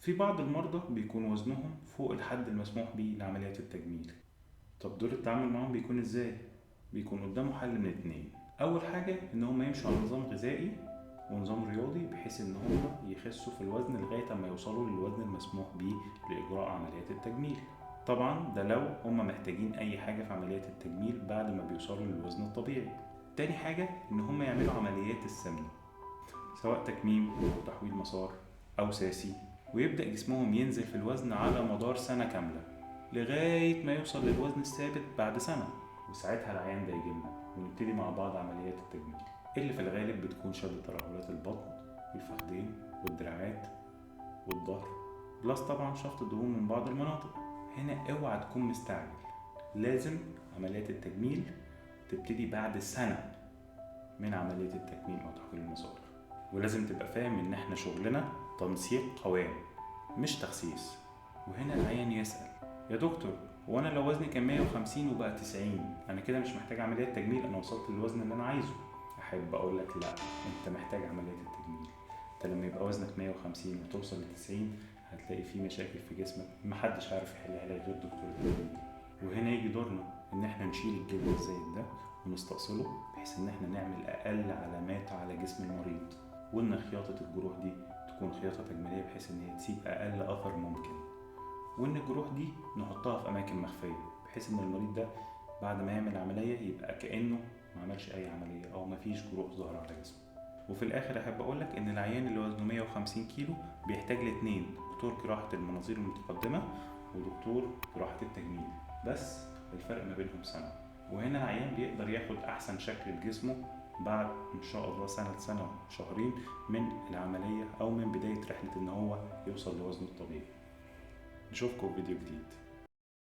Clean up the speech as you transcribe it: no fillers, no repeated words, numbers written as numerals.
في بعض المرضى بيكون وزنهم فوق الحد المسموح بيه لعمليات التجميل. طب دول التعامل معاهم بيكون ازاي؟ بيكون قدامه حل من اتنين. اول حاجة ان هم يمشوا على نظام غذائي ونظام رياضي بحيث ان هم يخسوا في الوزن لغاية ما يوصلوا للوزن المسموح بيه لاجراء عمليات التجميل. طبعا ده لو هم محتاجين اي حاجة في عمليات التجميل بعد ما بيوصلوا للوزن الطبيعي. تاني حاجة ان هم يعملوا عمليات السمنة، سواء تكميم او تحويل مسار او ساسي، ويبدأ جسمهم ينزل في الوزن على مدار سنة كاملة لغاية ما يوصل للوزن الثابت بعد سنة، وساعتها العيان ده يجيلنا ونبتدي مع بعض عمليات التجميل اللي في الغالب بتكون شد ترهلات البطن والفخدين والدراعات والظهر، plus طبعا شفط الدهون من بعض المناطق. هنا اوعى تكون مستعجل، لازم عمليات التجميل تبتدي بعد سنة من عملية التكميم أو تحويل المسار، ولازم تبقى فاهم إن احنا شغلنا تنسيق قوام مش تخسيس. وهنا العيان يسأل يا دكتور هو أنا لو وزني كان 150 وبقى 90 أنا كده مش محتاج عملية تجميل، أنا وصلت للوزن اللي أنا عايزه. أحب أقول لك لا، أنت محتاج عملية التجميل. أنت لما يبقى وزنك 150 وتوصل ل 90 هتلاقي فيه مشاكل في جسمك محدش عارف يحلها لك غير دكتور التجميل. وهنا يجي دورنا إن احنا نشيل الجلد الزايد ده ونستأصله بحيث إن احنا نعمل أقل علامات على جسم المريض، وإن خياطة الجروح دي تكون خياطة تجميلية بحيث إن هي تسيب أقل أثر ممكن، وإن الجروح دي نحطها في أماكن مخفية بحيث إن المريض ده بعد ما يعمل عملية يبقى كأنه ما عملش أي عملية أو ما فيش جروح ظاهرة على جسمه. وفي الآخر أحب أقولك إن العيان اللي وزنه 150 كيلو بيحتاج لاتنين، دكتور جراحة المناظير المتقدمة ودكتور جراحة التجميل، بس الفرق ما بينهم سنة. وهنا العيان بيقدر ياخد أحسن شكل لجسمه بعد إن شاء الله سنة لسنة شهرين من العملية أو من بداية رحلة إن هو يوصل لوزنه الطبيعي. نشوفكم في فيديو جديد.